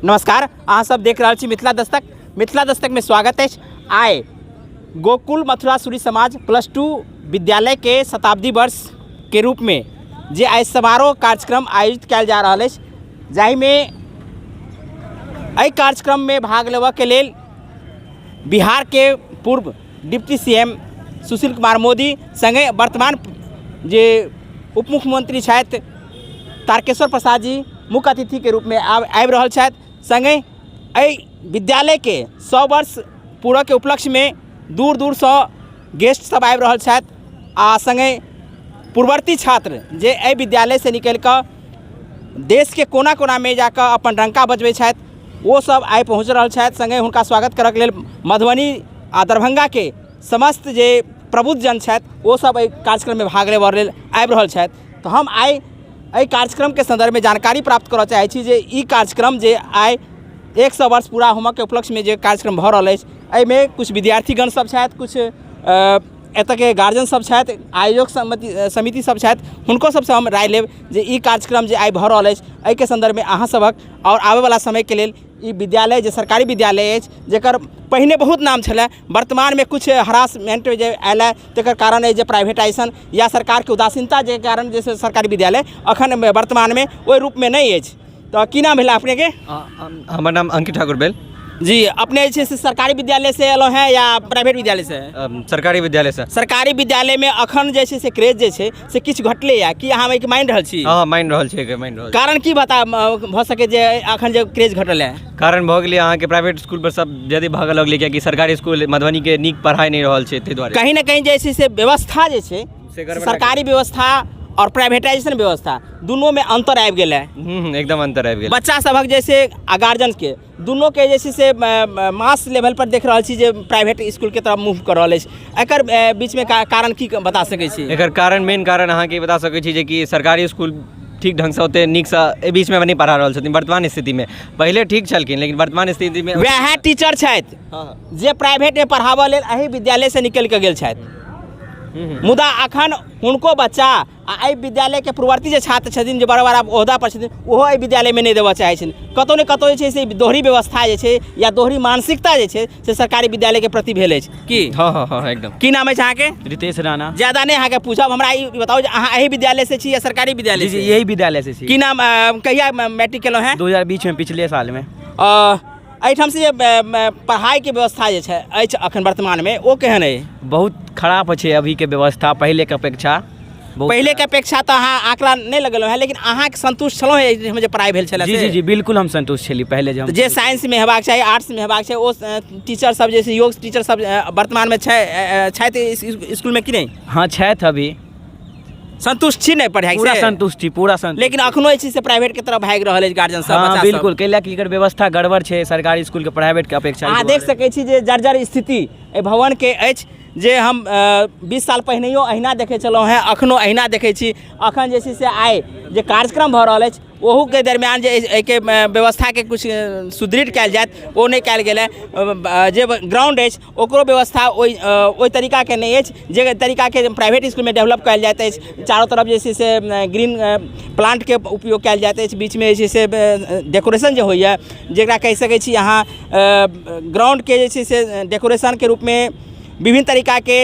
नमस्कार, अहाँ सब देख रहल छी मिथिला दस्तक। मिथिला दस्तक में स्वागत अछि। आइ गोकुल मथुरा सूरी समाज +2 विद्यालय के शताब्दी वर्ष के रूप में जे आइ समारोह कार्यक्रम आयोजित कयल जा रहल अछि, जाहिमे एहि कार्यक्रम में भाग लेबऽ के लेल बिहार के पूर्व डिप्टी सीएम सुशील कुमार मोदी संगे वर्तमान जे उप मुख्यमंत्री छथि तारकेश्वर प्रसाद जी मुख्य अतिथिके रूपमे आबि रहल छथि। सङ्गहि एहि विद्यालयके 100 वर्ष पूरऽके उपलक्ष्यमे दूर दूरसँ गेस्ट सब आबि रहल छथि आ सङ्गहि पूर्ववर्ती छात्र जे एहि विद्यालयसँ निकलि कऽ देशके कोना कोनामे जाकऽ अपन डंका बजबै छथि ओ सब आइ पहुँच रहल छथि। सङ्गहि हुनका स्वागत करऽके लेल मधुबनी आ दरभंगाके समस्त जे प्रबुद्धजन छथि ओ सब एहि कार्यक्रममे भाग लेबऽ लेल आबि रहल छथि। तऽ हम आइ एहि कार्यक्रमके सन्दर्भमे जानकारी प्राप्त करऽ चाहै छी जे ई कार्यक्रम जे आइ 100 वर्ष पूरा होमऽके उपलक्ष्यमे जे कार्यक्रम भऽ रहल अछि एहिमे किछु विद्यार्थीगण सब छथि, किछु एतऽके गार्जियन सब छथि, आयोजक समिति सब छथि, हुनको सबसँ हम राय लेब जे ई कार्यक्रम जे आइ भऽ रहल अछि एहिके सन्दर्भमे अहाँ सभक आओर आबैवला समयके लेल ई विद्यालय जे सरकारी विद्यालय अछि जकर पहिने बहुत नाम छलै, वर्तमानमे किछु हरासमेंट जे आयल हँ तकर कारण अछि जे प्राइवेटाइजेशन या सरकारके उदासीनता जे कारण जे सरकारी विद्यालय अखन वर्तमानमे ओहि रूपमे नहि अछि। तऽ की नाम भेल अपनेके? हमर नाम अंकित ठाकुर भेल। जी, अपने जे छै से सरकारी विद्यालय से एलहुँ हैं या प्राइवेट विद्यालय से? सरकारी विद्यालय से। सरकारी विद्यालय में अखन जे छै से क्रेज जे छै से किछु घटले या की अहाँ एहिके मानि रहल छी? हाँ, मानि रहल छी, मानि रहल छी। कारण की बता भऽ सकै जे अखन जे क्रेज घटल है? कारण भऽ गेलै अहाँके प्राइवेट स्कूल पर सब जल्दी भागऽ लगलै, कियाकि सरकारी स्कूल मधुबनीके नीक पढ़ाइ नहि रहल छै, ताहि दुआरे। कहीं ना कहीं जे छै से व्यवस्था जे छै से गड़बड़ा सरकारी व्यवस्था और प्राइवेटाइजेशन व्यवस्था दुनूमे अंतर आबि गेलै। एकदम अंतर आबि गेल। बच्चा सभक जे छै आ गार्जियन के दुनू के जे छै से मास लेवल पर देख रहल छी जे प्राइवेट स्कूल के तरफ मूव कर रहल अछि। एकर बीचमे कारण की बता सकै छी? एकर कारण, मेन कारण अहाँके बता सकै छी जे कि सरकारी स्कूल ठीक ढङ्गसँ ओते नीकसँ एहि बीचमे नहि पढ़ा रहल छथिन वर्तमान स्थितिमे। पहिले ठीक छलखिन लेकिन वर्तमान स्थितिमे वएह टीचर छथि जे प्राइवेटमे पढ़ाबऽ लेल एहि विद्यालयसँ निकलि कऽ गेल छथि, मुदा अखन हुनको बच्चा आ एहि विद्यालयके पूर्ववर्ती जे छात्र छथिन जे बड़ा बड़ा ओहदा पर छथिन ओहो एहि विद्यालयमे नहि देबऽ चाहै छथिन। कतहु ने कतहु जे छै से दोहरी व्यवस्था जे छै या दोहरी मानसिकता जे छै से सरकारी विद्यालयके प्रति भेल अछि की? हँ हँ हँ एकदम। की नाम अछि अहाँके? रितेश राणा। ज्यादा नहि अहाँके पूछब, हमरा ई बताउ जे अहाँ एहि विद्यालय से छी या सरकारी विद्यालय जी, जी, यही विद्यालय से छी। की नाम, कहिया मैट्रिक केलहुँ हैं? 2020 में, पिछले साल में। एहिठाम से जे पढ़ाइके व्यवस्था जे छै अछि अखन वर्तमानमे ओ केहन अइ? बहुत खराब छै अभीके व्यवस्था पहिलेके अपेक्षा। पहिलेके अपेक्षा तऽ अहाँ आंकड़ा नहि लगेलहुँ हेँ, लेकिन अहाँके संतुष्ट छलहुँ हेँ एहिठाम जे पढ़ाइ भेल छलै? जी जी जी बिल्कुल हम संतुष्ट छली पहिले जे हम। जे साइंसमे हेबाक चाही, आर्ट्समे हेबाक चाही, ओ टीचर सब जे छै योग टीचर सब वर्तमानमे छथि इसकुलमे कि नहि? हाँ छथि अभी। संतुष्ट छी नहि पढ़ाइ? पूरा संतुष्ट छी, पूरा संतुष्ट। लेकिन अखनो जे छै से प्राइवेट के तरफ भागि रहल अछि गार्जियन सब, बच्चा सब। बिल्कुल, कैला कि एकर व्यवस्था गड़बड़ छै सरकारी स्कूल के प्राइवेट के अपेक्षा। अहाँ देख सकै छी जे जर्जर स्थिति एहि भवन के अछि जे हम 20 साल पहिनहियो अहिना देखै छलहुँ हेँ, अखनो अहिना देखै छी। अखन जे छै से आइ जे कार्यक्रम भऽ रहल अछि ओहूके दरमियान जे एहिके व्यवस्थाके किछु सुदृढ़ कयल जायत ओ नहि कयल गेल हँ। जे ग्राउंड अछि ओकरो व्यवस्था ओहि तरीकाके नहि अछि जे तरीकाके प्राइवेट इसकुलमे डेवलप कयल जाइत अछि। चारू तरफ जे छै से ग्रीन प्लांटके उपयोग कयल जाइत अछि, बीचमे जे छै से डेकोरेशन जे होइए जकरा कहि सकै छी अहाँ ग्राउंडके जे छै से डेकोरेशनके रूपमे विभिन्न तरीकाके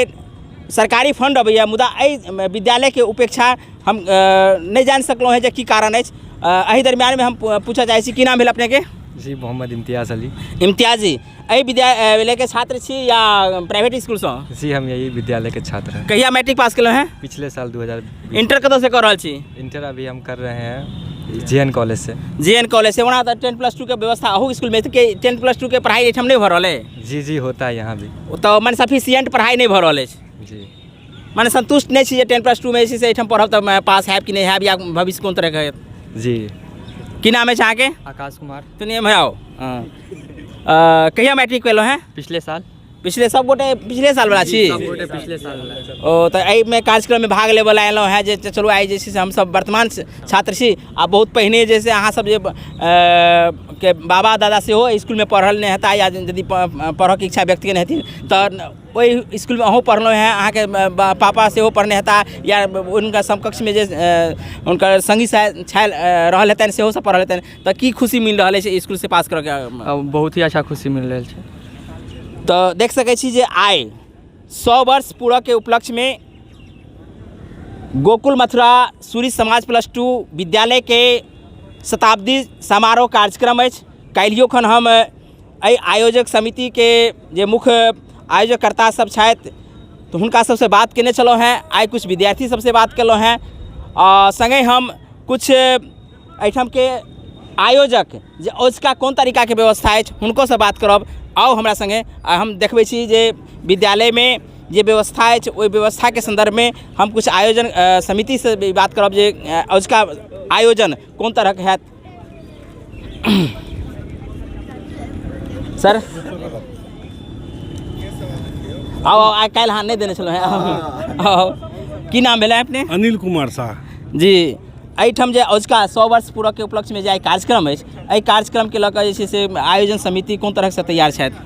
सरकारी फंड अबैए, मुदा एहि विद्यालयके उपेक्षा हम नहि जानि सकलहुँ हेँ जे की कारण अछि। एहि दरमियानमे हम पूछऽ चाहै छी की नाम भेल अपनेके? जी मोहम्मद इम्तियाज़ अली। इम्तियाज़ जी, एहि विद्यालयके छात्र छी या प्राइवेट स्कूलसँ? जी हम यही विद्यालय के छात्र हैं। कहिया मैट्रिक पास केलहुँ हेँ? पिछले साल 2020। इंटर कतऽसँ कऽ रहल छी? इंटर अभी हम कर रहे हैं जे एन कॉलेज से। जे एन कॉलेज से। ओना तऽ 10+2 के व्यवस्था अहू स्कूलमे 10+2 के पढ़ाइ एहिठाम नहि भऽ रहल अइ? जी जी होता है यहाँ भी। तऽ मने सफिशियंट पढ़ाइ नहि भऽ रहल अछि? जी। मने संतुष्ट नहि छी जे 10+2 मे जे छै से एहिठाम पढ़ब तऽ पास हैब कि नहि हैब या भविष्य कोन तरहके हैत? जी। की नाम अछि अहाँके? आकाश कुमार। तनी एम्हर आउ। कहिया मैट्रिक केलहुँ हेँ? पिछले साल। पिछले सब गोटे पिछले साल वाला छी। पिछले साल। ओ तऽ एहिमे कार्यक्रममे भाग लेबऽ लए अयलहुँ हेँ जे चलू आइ जे छै से हमसभ वर्तमान छात्र छी आ बहुत पहिने जे से अहाँसभ जे के बाबा दादा सेहो एहि इसकुलमे पढ़ल नहि हेताह या यदि पढ़ऽके इच्छा व्यक्त केने हेथिन तऽ ओहि इसकुलमे अहूँ पढ़लहुँ हेँ, अहाँके पापा सेहो पढ़ने हेताह या हुनका समकक्षमे जे हुनकर सङ्गी छल रहल हेतनि सेहो सब पढ़ल हेतनि, तऽ की खुशी मिल रहल अछि इसकुलसँ पास करऽके? बहुत ही अच्छा खुशी मिल रहल छै। तऽ देख सकै छी जे आइ 100 वर्ष पूरऽके उपलक्ष्यमे गोकुल मथुरा सूरी समाज +2 विद्यालयके शताब्दी समारोह कार्यक्रम अछि। काल्हियो खन हम एहि आयोजक समितिके जे मुख्य आयोजकर्ता सब छथि तऽ हुनका सबसँ बात केने छलहुँ हेँ, आइ किछु विद्यार्थी सबसँ बात केलहुँ हेँ आ सङ्गहि हम किछु एहिठामके आयोजक जे अजुका कोन तरीकाके व्यवस्था अछि हुनकोसँ बात करब। आउ हमरा सङ्गे आ हम देखबै छी जे विद्यालयमे जे व्यवस्था अछि ओहि व्यवस्थाके सन्दर्भमे हम किछु आयोजन समितिसँ भी बात करब जे अजुका आयोजन कोन तरहक हैत। सर आउ आउ, आइ काल्हि अहाँ नहि देने छलहुँ हेँ। आउ, की नाम भेलै अपने? अनिल कुमार साह। जी, एहिठाम जे अजुका 100 वर्ष पूरकके उपलक्ष्यमे जे आइ कार्यक्रम अछि, एहि कार्यक्रमके लऽ कऽ जे छै से आयोजन समिति कोन तरहसँ तैयार छथि?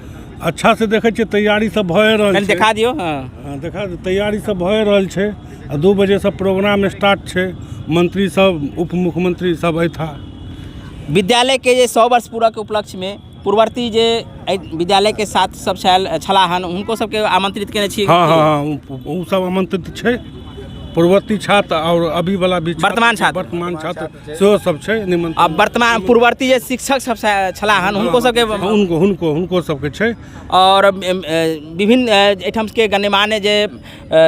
अच्छा से देखै छियै तैयारी सब भए रहल कनि छै। देखा दियौ। हँ हँ, देखा तैयारी सब भए रहल छै आ 2 बजेसँ प्रोग्राम स्टार्ट छै। मंत्री सब, उप मुख्यमंत्री सब अयता। विद्यालयके जे 100 वर्ष पूरकके उपलक्ष्यमे पूर्ववर्ती जे एहि विद्यालयके साथ सब छलाह हन हुनको सबके आमंत्रित केने छी? हँ हँ हँ, ओ सब आमंत्रित छै। पूर्ववर्ती छात्र और अभी वाला भी वर्तमान छात्र, वर्तमान छात्र सेहो सब छै निमंत्रण। आ वर्तमान पूर्ववर्ती जे शिक्षक सब छलाह हन हुनको सबके? हुनको हुनको हुनको सबके छै। और विभिन्न एहिठामके गण्यमान्य जे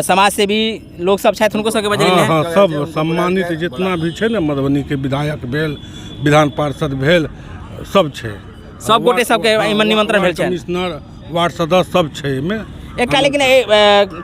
समाजसेवी लोक सब छथि हुनको सबके बजेने? हँ हँ, सब सम्मानित जितना भी छै ने, मधुबनीके विधायक भेल, विधान पार्षद भेल, सब छै। सब गोटे सबके एहिमे निमंत्रण भेल छै। कमिश्नर, वार्ड सदस्य सब छै एहिमे। एकटा लेकिन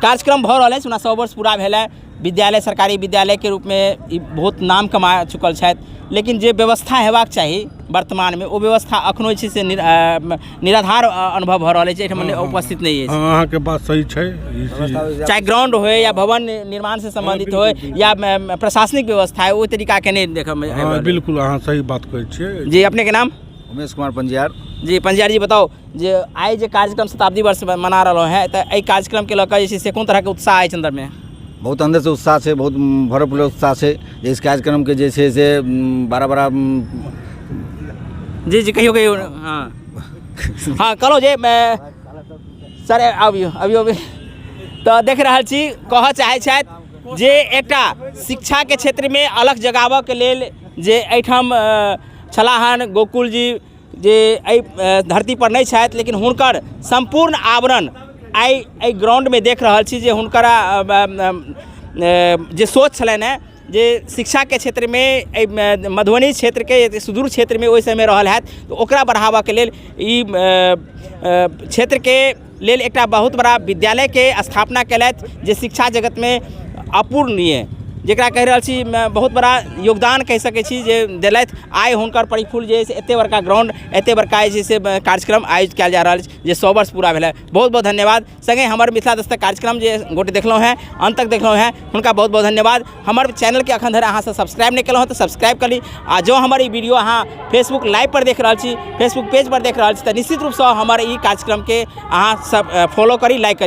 कार्यक्रम भऽ रहल अछि, ओना 100 वर्ष पूरा भेल है, विद्यालय सरकारी विद्यालयके रूपमे ई बहुत नाम कमा चुकल छथि, लेकिन जे व्यवस्था हेबाक चाही वर्तमानमे ओ व्यवस्था अखनो जे छै से निराधार अनुभव भऽ रहल अछि, एहिठाम उपस्थित नहि अछि। हँ, अहाँके बात सही छै। ई चीज चाहे ग्राउंड होय या भवन निर्माण से संबंधित होय या प्रशासनिक व्यवस्था है, ओहि तरीकाके नहि देखऽमे आबि हँ रहल अछि। बिल्कुल, अहाँ सही बात कहै छियै। जी, अपनेके नाम? उमेश कुमार पंजियार। जी पंजियार जी, बताउ जे आइ जे कार्यक्रम शताब्दी वर्ष मना रहलहुँ हेँ तऽ एहि कार्यक्रमके लऽ कऽ जे छै से कोन तरहके उत्साह अछि अन्दरमे? बहुत अन्दरसँ उत्साह छै, बहुत भरपूर उत्साह छै जे इस कार्यक्रमके जे छै से बड़ा बड़ा। जी जी, कहियौ कहियौ। हँ हँ, कहलहुँ जे सर अबियौ अबियौ अबियौ। तऽ देख रहल छी, कहऽ चाहै छथि जे एकटा शिक्षाके क्षेत्रमे अलग जगाबऽके लेल जे एहिठाम छलाह हन गोकुल जी, जे एहि धरतीपर नहि छथि, लेकिन हुनकर सम्पूर्ण आवरण आइ एहि ग्राउंडमे देख रहल छी जे हुनकर जे सोच छलनि हेँ जे शिक्षाके क्षेत्रमे एहि मधुबनी क्षेत्रके सुदूर क्षेत्रमे ओहि समय रहल हैत, तऽ ओकरा बढ़ाबऽके लेल ई क्षेत्रके लेल एकटा बहुत बड़ा विद्यालयके स्थापना केलथि जे शिक्षा जगतमे अपूर्णीय, जकरा कहि रहल छी बहुत बड़ा योगदान कहि सकै छी जे देलथि। आइ हुनकर परिफूल जे से एतेक बड़का ग्राउंड, एतेक बड़का जे छै से कार्यक्रम आयोजित कयल जा रहल अछि जे 100 वर्ष पूरा भेलै। बहुत बहुत धन्यवाद। सङ्गे हमर मिथिला दस्तक कार्यक्रम जे गोटे देखलहुँ हेँ, अन्त तक देखलहुँ हेँ, हुनका बहुत बहुत धन्यवाद। हमर चैनलके अखन धरि अहाँ सब सब्सक्राइब नहि केलहुँ हेँ तऽ सब्सक्राइब करी आ जँ हमर ई वीडियो अहाँ फेसबुक लाइव पर देख रहल छी, फेसबुक पेज पर देख रहल छी, तऽ निश्चित रूपसँ हमर ई कार्यक्रमके अहाँ सब फॉलो करी, लाइक करी।